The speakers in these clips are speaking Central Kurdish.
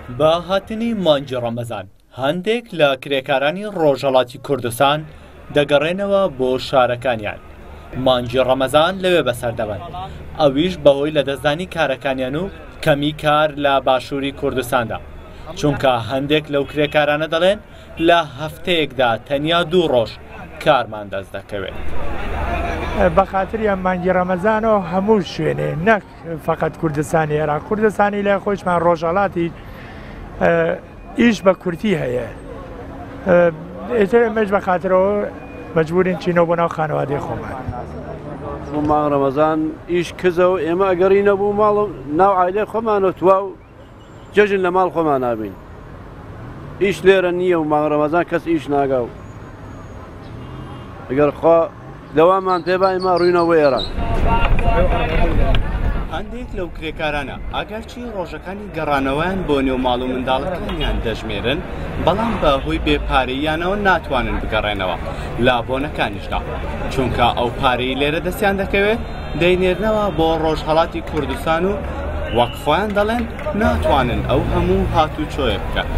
بە هاتنی مانگی ڕەمەزان هەندێک لە کرێکارانی ڕۆژهەڵاتی کوردستان دەگەڕێنەوە بۆ شارەکانیان مانگی ڕەمەزان لەوێ بەسەر دەبەن ئەویش بەهۆی لەدەستدانی کارەکانیان و کەمی کار لە باشووری کوردستاندا چونکە هەندێک لەو کرێکارانە دەڵێن لە هەفتەیەکدا تەنیا دوو ڕۆژ کارمان دەست دەکەوێت. بەخاتری ئەم مانگی ڕەمەزانەوە هەموو شوێنێ نەک فقط کوردستانی عێراق کوردستانی لای خۆشمان ڕۆژهەڵاتی ئیش بە کورتی هەیە ئێتر ئەمەش بە خاترەوە مەجبورین چینەوە بۆ ناو خانەوادەی خۆمان. مانگ ڕەمەزان ئیش کزە و ئێمە ئەگەڕی نەبوو ماڵ ناو عایلەی خۆمانەوە تواو جەژن لە ماڵ خۆمان نابین ئیش لێرە نییە و مانگ ڕەمەزان کەس ئیش ناگا و ئەگەر خوا دەوامان پێ با ئێمە ڕووینەوە بۆ ئێران. هەندێک لەو کرێکارانە ئەگەرچی ڕۆژەکانی گەڕانەوەیان بۆ نێو ماڵ و منداڵەکانیان دەژمێرن، بەڵام بە هۆی بێ پارەییانەوە ناتوانن بگەڕێنەوە لە بۆنەکانیشدا، چونکە ئەو پارەی لێرە دەستیان دەکەوێت دەینێرنەوە بۆ ڕۆژهەڵاتی کوردستان و وەک خۆیان دەڵێن ناتوانن ئەو هەموو هاتوچۆیە بکەن.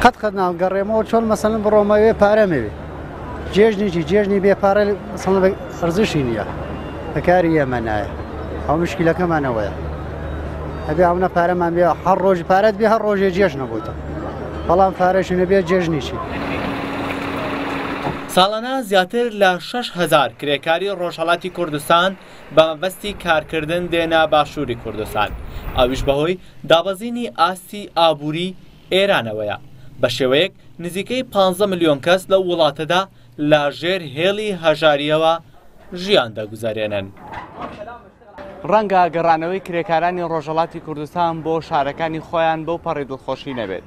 قەت قەت ناگەڕێمەوە چۆن مەسەلەن بڕۆمەوێ پارەمەوێ جێژنێکی جێژنی بێ پارە ئەرزشی نییە بەکاری ئێمە نایە ئەو مشکلەکەمانەوەیە ئەبێ ئەونە پارەمان بێ هەر ڕۆژ پارەت بێ هەر ڕۆژێ جێژ نەبووتە بەڵام پارەشی نەبێ جێژنیشی. ساڵانە زیاتر لە 6000 کرێکاری ڕۆژهەڵاتی کوردستان بە مەبەستی کارکردن دێنە باشووری کوردستان، ئەویش بەهۆی دابەزینی ئاستی ئابووری ئێرانەوەیە، بە شێوەیەک نزیکەی 15 ملیۆن کەس لەو وڵاتەدا لە ژێر هێڵی هەژارییەوە ژیان دەگوزەرێنن. ڕەنگە گەڕانەوەی کرێکارانی ڕۆژهەڵاتی کوردستان بۆ شارەکانی خۆیان بەو پەڕی دڵخۆشی نەبێت،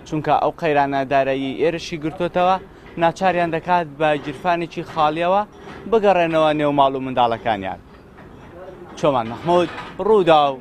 چونکە ئەو قەیرانە داراییەی ئێرشی گرتۆتەوە ناچاریان دەکات بە گیرفانێکی خاڵیەوە بگەڕێنەوە نێو ماڵ و منداڵەکانیان. چۆمان مەحمود، ڕووداو،